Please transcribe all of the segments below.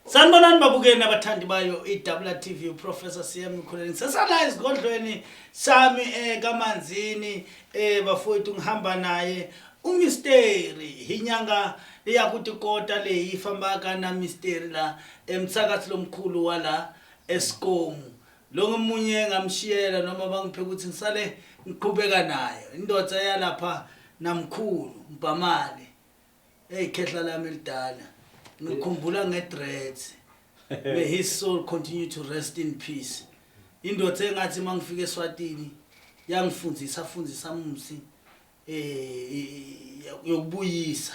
Sanibonani babukeli nabathandi bayo iWTV uProfessor CM Mkhuleni. Sesala esigodlweni sami kaManzini bafowethu ngihamba naye uMisteri inyanga liyakuti kota le ifambaka na Misteri la emthakathi lomkhulu wala eSkomu. Lo ngomunye ngamshiyela noma bangiphe ukuthi ngisale ngiqhubeka naye. Indoda yalapha namkhulu Mbhamali. Hey khehla lami elidala. Ngikhumbula ngedreads. May his soul continue to rest in peace. Indoda engathi mangifika eSwatini yangifundisa fundisa msi yokubuyisa.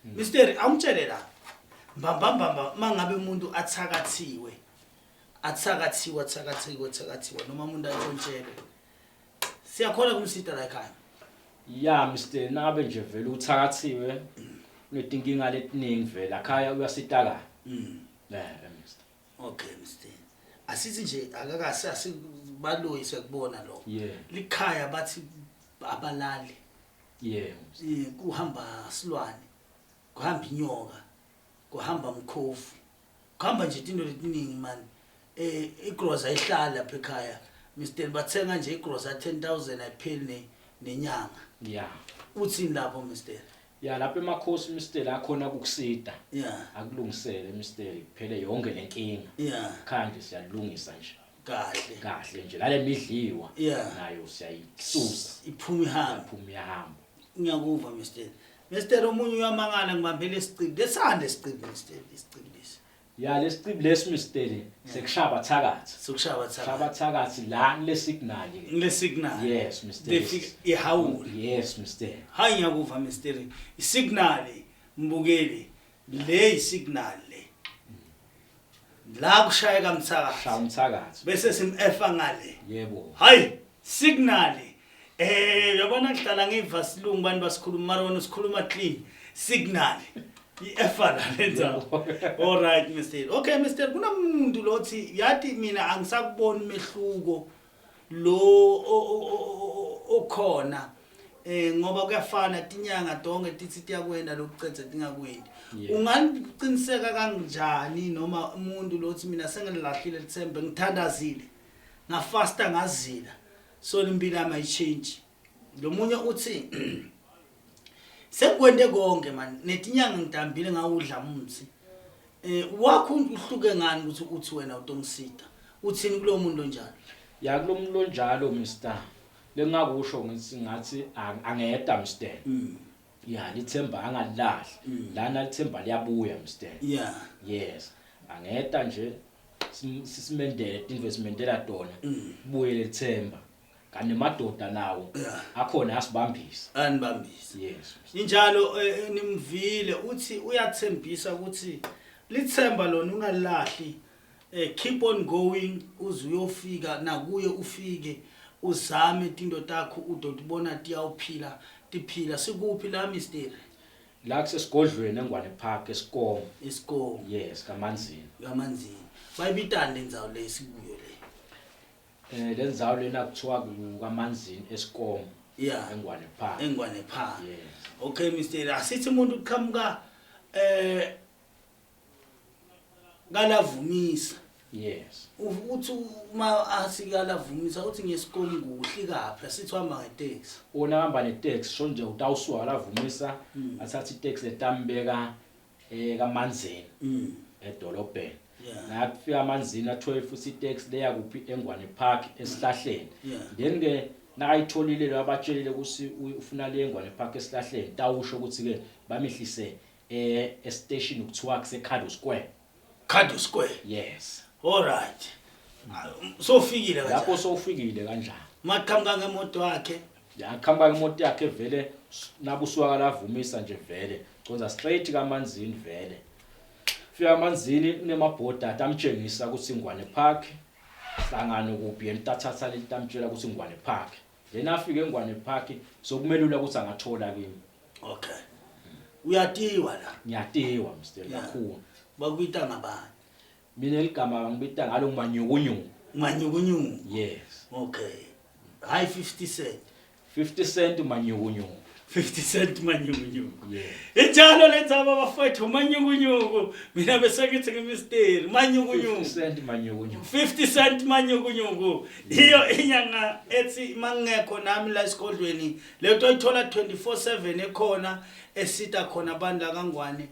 Mister awungitshele la. Mbamba mbamba mangabe umuntu athakathiwe athakathiwe athakathiwe athakathiwe noma umuntu antshontshelwe. Siyakhona kumsita la ekhaya. Ya Mr nabe nje vele uthakathiwe unetinkinga letiningi vele akhaya uyasitakala. Mr. Okay Mr. Asithi nje akakase asibaloyi siyakubona lokho. Yeah. Likhaya bathi abalali. Yeah. Kuhamba silwane. Kuhamba inyoka. Kuhamba mkhovu. Kuhamba nje into letiningi man. Igroza ihlala lapha ekhaya. Mr bathenga nje igroza 10,000 ayipheli nenyanga. Yeah. Uthini lapho Mr? Ya lapha emakhosi Mr akhona ukukusita. Yeah. Akulungisele Mr kuphele yonke lenkinga. Yeah. Khaya nje siyalungisa nje. Kahle. Kahle nje lale midliwa Yeah. nayo siyayisusa. Iphuma ihamba. Iphuma ihamba. Ngiyakuva Mr. Mr omunye uyamangala ngibambele isicibi. Lesande isicibi Mr isicibi lesi. Ya lesicibi lesi Mr sekushaba thakathi. Sokushaba thakathi. Shaba thakathi la le signal ke. Le signal. Yes Mr. Lefika ihawula. Yes Mr. Hayi ngiyakuva Mr. Isignal mbukeli le isignal le. La kushayeka mthakathi. Shaya umthakathi. Bese simefa ngale. Yebo. Hayi signal. Uyabona ngihlala ngiva silungu bantu basikhuluma mara wena usikhuluma clean. Signal. I-efa la lenza. All right Mr. Okay Mr. Kunomuntu lothi yathi mina angisakuboni mehluko lo okhona ngoba kuyafana tinyanga tonke tithi tiyakwenda lokucethe tingakwendi. Ungaqiniseka kanjani noma umuntu lothi mina sengilahlile lithembe ngithandazile ngafasta ngazila so impilo yami ayichange. Lo munye uthi sekukwende konke man netinyanga ngidambile ngawudla umthi. Wakho uhluke ngani ukuthi uthi wena utongisita? Uthini kulo muntu onjalo? Ya kulo muntu onjalo Mr. Lengakusho ngithi ngathi angeda Mr. Ya lithemba angalilahli. Lana lithemba liyabuya Mr. Yeah. Yes. Angeda nje sisimendele tinto esimendela tona. Buye lethemba. Kanti madoda nawo akhona asibambisa. Anibambisa. Yes. Injalo nimvile uthi uyathembisa ukuthi lithemba lona ungalahli. Keep on going uze uyofika nakuye ufike uzame tinto takho udodibona tiyawuphila tiphila. Sikuphi la Mr? La kusesigodlweni eNgwane Park eSikomo. Isikomo. Yes, kaManzini. Kamanzini. Bayibitani lendzawo le sikuyo le? Lendzawo lena kuthiwa kukaManzini eSikomo. Yeah. eNgwane Park. eNgwane Park. Yes. Okay Mr. Asithi umuntu uqhamuka kalavumisa. Yes. Uthi uma asikalavumisa uthi ngesikomo kuhle kaphi asithi uhamba ngeteksi. Wona hamba neteksi sho nje utawusuka lavumisa athathe iteksi etambeka kaManzini. Edolobheni. Nakufika amanzini athole futhi iteksi leya kuphi eNgwane Park esihlahleni. Then ke nakayitholile lo abatshelile ukuthi ufuna le eNgwane Park esihlahleni tawusho ukuthi ke bamihlise e-station kuthiwa kuse Khado Square. Khado Square. Yes. All right. Sofikile kanjani? Lapho sofikile kanjani? Maqhamuka ngemoto yakhe. Yaqhamuka ngemoto yakhe vele nabusuka lavumisa nje vele. Conza straight kaManzini vele. Fika amanzini kunemabhoda atamtshengisa ukuthi Ngwane Park hlangano kuphi yena utathatha lelitamtshela ukuthi Ngwane Park. Yena afike eNgwane Park sokumelula ukuthi angathola kimi. Okay. Uyatiwa la? Ngiyatiwa Mr kakhulu. Bakubita ngabani? Mina ligama ngibita ngalo Manyukunyuku. Manyukunyuku. Yes. Okay. Hayi 50 cent. 50 cent Manyukunyuku. 50 cent manyukunyuku. Yeah. Injalo lenzaba bafowethu, manyukunyuku. Mina bese ngithi ngimisteri manyukunyuku. 50 cent manyukunyuku. 50 cent manyukunyuku. Iyo inyanga ethi mangekho nami la esigodlweni lento oyithola 24/7 ekhona esita khona abantu kaNgwane,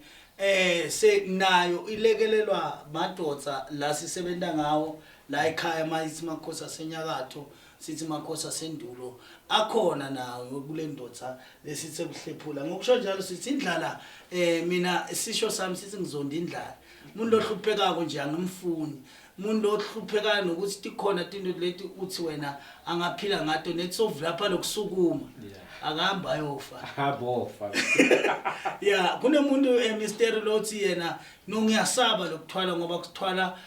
senayo ilekelelwa madoda la sisebenza ngawo la ekhaya. Mayithi makhosi asenyakatho, sithi makhosi asendulo akhona nawo kule ndoda lesithe kuhlephula. Ngokusho njalo sithi indlala, mina isisho sami sithi ngizonda indlala. Umuntu ohluphekako nje angimfuni, umuntu ohluphekayo nokuthi tikhona tinto leti uthi wena angaphila ngato nethi sovulapha lokusukuma, akahamba ayofa. Abofa. Ya, kunemuntu emisteri lothi yena no ngiyasaba lokuthwala ngoba kuthwala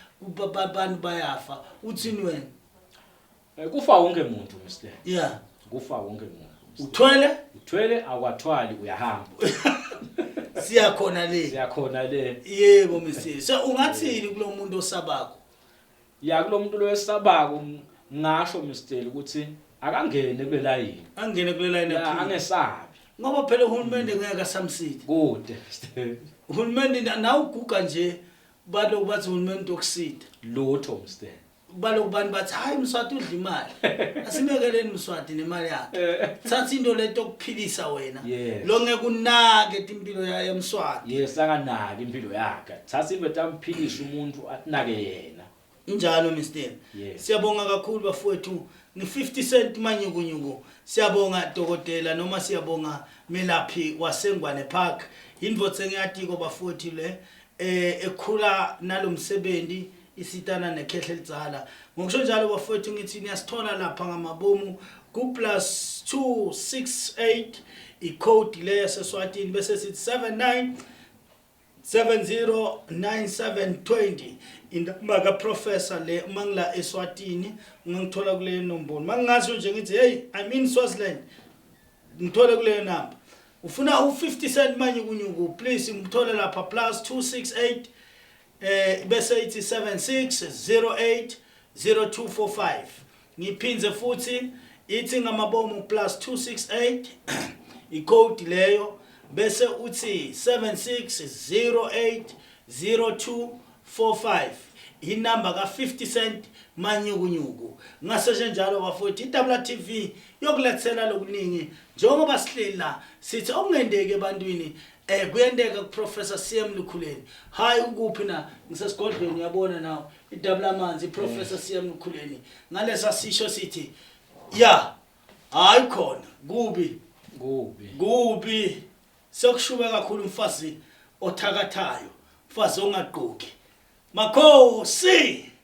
abantu bayafa. Uthini wena? Kufa wonke umuntu, Mr. Kufa wonke umuntu. Uthwele? Uthwele, akwathwali, uyahamba. Siyakhona le. Siyakhona le. Yebo Mr. So ungathini kulo muntu osabakho? Ya, kulo muntu lo esabako ngasho Mr ukuthi akangene kule layini. Angene kule line. Ya. Aphile. Angesabi. Ngoba phela uhulumende ngeke asamsithe. Kude, Mr. Uhulumende nawe uguga nje, baloku bathi uhulumende ukusitha. Lutho, Mr. Baloku bantu bathi hayi, Mswati udla imali, asimekeleni Mswati nemali yakhe. Thatha into lento okuphilisa wena. Lo ngeke unake impilo yaMswati. Yes, anganaki impilo yakhe, thatha into etamphilisa umuntu, atinake yena. Injalo Mr. Yes. Siyabonga kakhulu bafowethu ngi-50 cent manyukunyuku. Siyabonga dokotela, noma siyabonga melaphi waseNgwane Park. Indvodza engiyatiko bafowethu le ekhula nalomsebenzi isitana nekhehle lidzala. Ngokusho njalo bafowethu ngithi niyasithola lapha ngamabomu ku +268, icode le yaseSwatini, bese sithi 79 709720, indaba kaprofessor le. Uma ngila eSwatini ungangithola kule nombolo. Mangingasho nje ngithi hey, I'm in Swaziland, ngithole kule number. Ufuna u50 cent manyukunyuku, please ngithole lapha +268 bese ithi 7608 0245. Ngiphindze futhi, ithi ngamabomu +268, icode leyo, bese uthi 7608 0245, inamba ka50 cent manyukunyuku. Ngaseshe njalo bafowethu, iWTV yokulethela lokuningi njengoba sihleli la sithi okungendeki ebantwini kuyenteka kuProfessor CM Lukhuleni. Hayi, ukuphi na? Ngisesigodlweni, uyabona nawo idabula amanzi, iProfessor CM Lukhuleni. Ngalesa sisho sithi ya hayi khona kubi. Kubi. Kubi, sekushube kakhulu. Umfazi othakathayo, umfazi ongagqoki, makhosi.